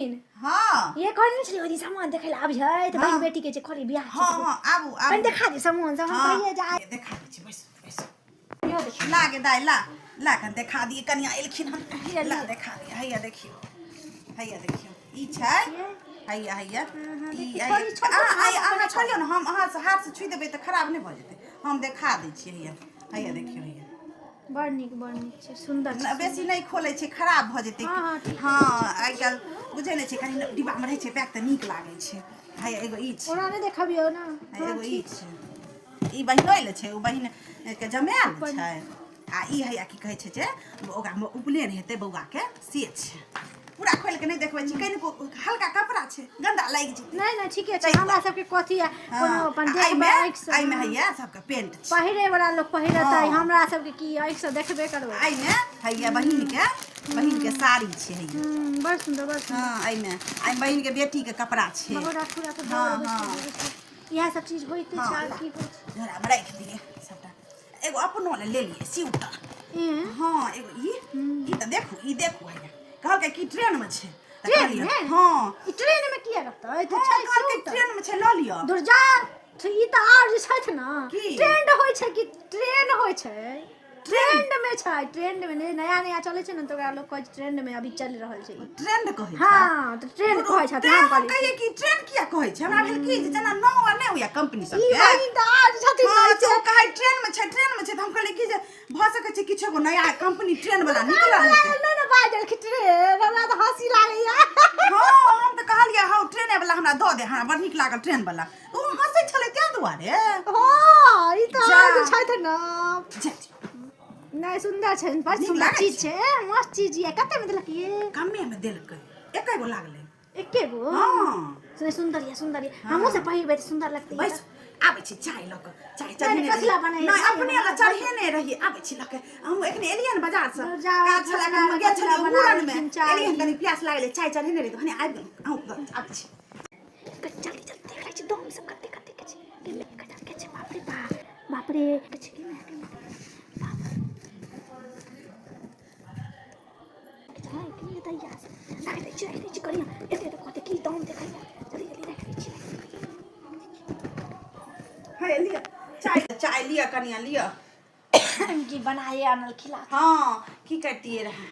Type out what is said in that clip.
हाँ। ये कहने छलियै ओहि दिन सामान देखै लए आबिहे तऽ बहिन बेटी के छै कहलियै बियाह छै। हाँ हाँ, आबू आबू। कनि देखा दे सामान सब, हम हाँ। कहियै जे देखा दै छी, बैसू बैसू। इहो देखियौ। ला गे दाइ, ला ला, कनि देखा दियै, कनिया एलखिन हन। हैया। ला। लिअ। देखा दियै, हैया देखियौ, हैया देखियौ, ई छै, हैया हैया। हाँ, ई देखियौ, हैया। छोड़ि, छोड़ि, अहाँ छोड़ि, अहाँ छोड़ियौ ने, हम अहाँ से हाथ से छुइ देबै तऽ खराब नहि भऽ जेतै? हम देखा दै छियै, हैया हैया देखियौ, हैया। बड़ नीक, बड़ नीक छै, सुन्दर छै। बेसी नहि खोलै छै, खराब भऽ जेतै। हाँ, हाँ, ठीक। हँ, आइ काल्हि बुझै नहि छै, कनि डिब्बामे रहै छै पैक तऽ नीक लागै छै। हैया एगो ई छै। ओना नहि देखबियौ ने। हैया हाँ, एगो ई ठीक। छै, ई बहिनोइ लए छै, ओ बहिन के जमायल छै। आ ई हैया की कहै छै जे ओकरा उपनयन हेतै बौआके, से छै। पूरा खोलि कऽ नहि देखबै छी, कनिको हल्का कपड़ा छै, गन्दा लागि जेतै। नहि नहि, ठीके छै। ताहि हमरा सबके कथी है कोनो हँ, अपन आ देखबै एहिमे आँखिसँ। एहिमे हैया सबके पेंट छै। पहिरे वाला लोक पहिरतै। हाँ। हमरा सबके की, आँखिसँ देखबे करबै। एहिमे हैया बहिनके साड़ी छै हैया। बड़ सुन्दर, बड़ सुन्दर। हँ, एहिमे एहिमे बहिनके बेटीके कपड़ा छै। बाबू राखू, राखू। हाँ, बड़ हाँ। सुन्दर। इएह सब चीज होइते छै। हाँ, आर की होइ छै? झोरामे राखि दियै सबटा। एगो अपनो लए लेलियै स्वेटर। एँ? हँ, एगो ई ई तऽ देखू, ई देखू, हैया कहलकै कि ट्रेनमे छै तऽ ट्रेन कहलियै, मे? हँ। ई ट्रेन में किया रहतै? तऽ हँ, छै कहलकै सूट। ट्रेन मे छै, लऽ लिअ। दुर्जा, ई तऽ आर जे छथि ने। की? ट्रेंड होइ छै कि ट्रेन होइ छै? ट्रेंड में छै, ट्रेंड में नहि, नया नया चलै छै ने तऽ ओकरा लोक कहै छै ट्रेंड में अभी चलि रहल छै ई। ट्रेंड कहै छै? हँ, तऽ ट्रेंड कहै छथिन। तें हम हम कहलियै कहियै कि ट्रेंड किया कहै छै? हमरा भेल कि जे जेना नाव आर नहि होइया कंपनी ई सबके। बहिन तऽ आर जे छथिन हँ, ने। तऽ ओ कहै ट्रेन मे छै, ट्रेन मे छै, तऽ हम कहलियै कि जे भऽ सकै छै किछु एगो नया कंपनी ट्रेन वाला निकलल हेतै। नहि ने बाजल कि ट्रेन, हमरा तऽ हँसी लागैया। हँ, हम तऽ कहलियै हँ, ट्रेने वाला हमरा दऽ दे, हमरा बड़ नीक लागल ट्रेन वाला। ओ हँसै छलै ताहि दुआरे। हँ, ई तऽ जा। आर जे छथि ने। जा। नहि, सुन्दर छै, बड़ नीक सुन्दर लागै चीज छै, मस्त चीज ये। कते मे देलक ये? कमे मे देलकै, एके गो लागलै। एके गो? हँ। से सुन्दर ये, सुन्दर ये, हमहूँ सब पहिरबै तऽ सुन्दर लगतै। बस, आबै छी चाय लऽ कऽ, चाय नहि, चढ़ेने कथी ला रहियै। बनाइए? नहि, अपने लए चढ़ेने रहियै, आबै छी लऽ कऽ। हम एखने एलियै ने बाजारसँ, जाउ, काज छलै एखन, हम गेल कथी ला छलियै बना मूड़नमे। देलखिन चाय? एलियै हन, कनि प्यास लागलै, चाय चढ़ेने रहियै तऽ भने आबि गेलहुँ। अहूँ आबै छी। जल्दी जल्दी देख लै छी दाम सब कते कते के छै, के के छै। बाप रे बाप, बाप रे, के छै, के के बाप रे, दैया राखि दै छी, राखि दै छी। करिया एते तऽ कहतै की दाम देखैया। जल्दी जल्दी राखि दै छी। हे लिअ चाय, चाय लिअ कनिया, लिअ। की बनाए आनल खिला? हँ, की करतियै रहए?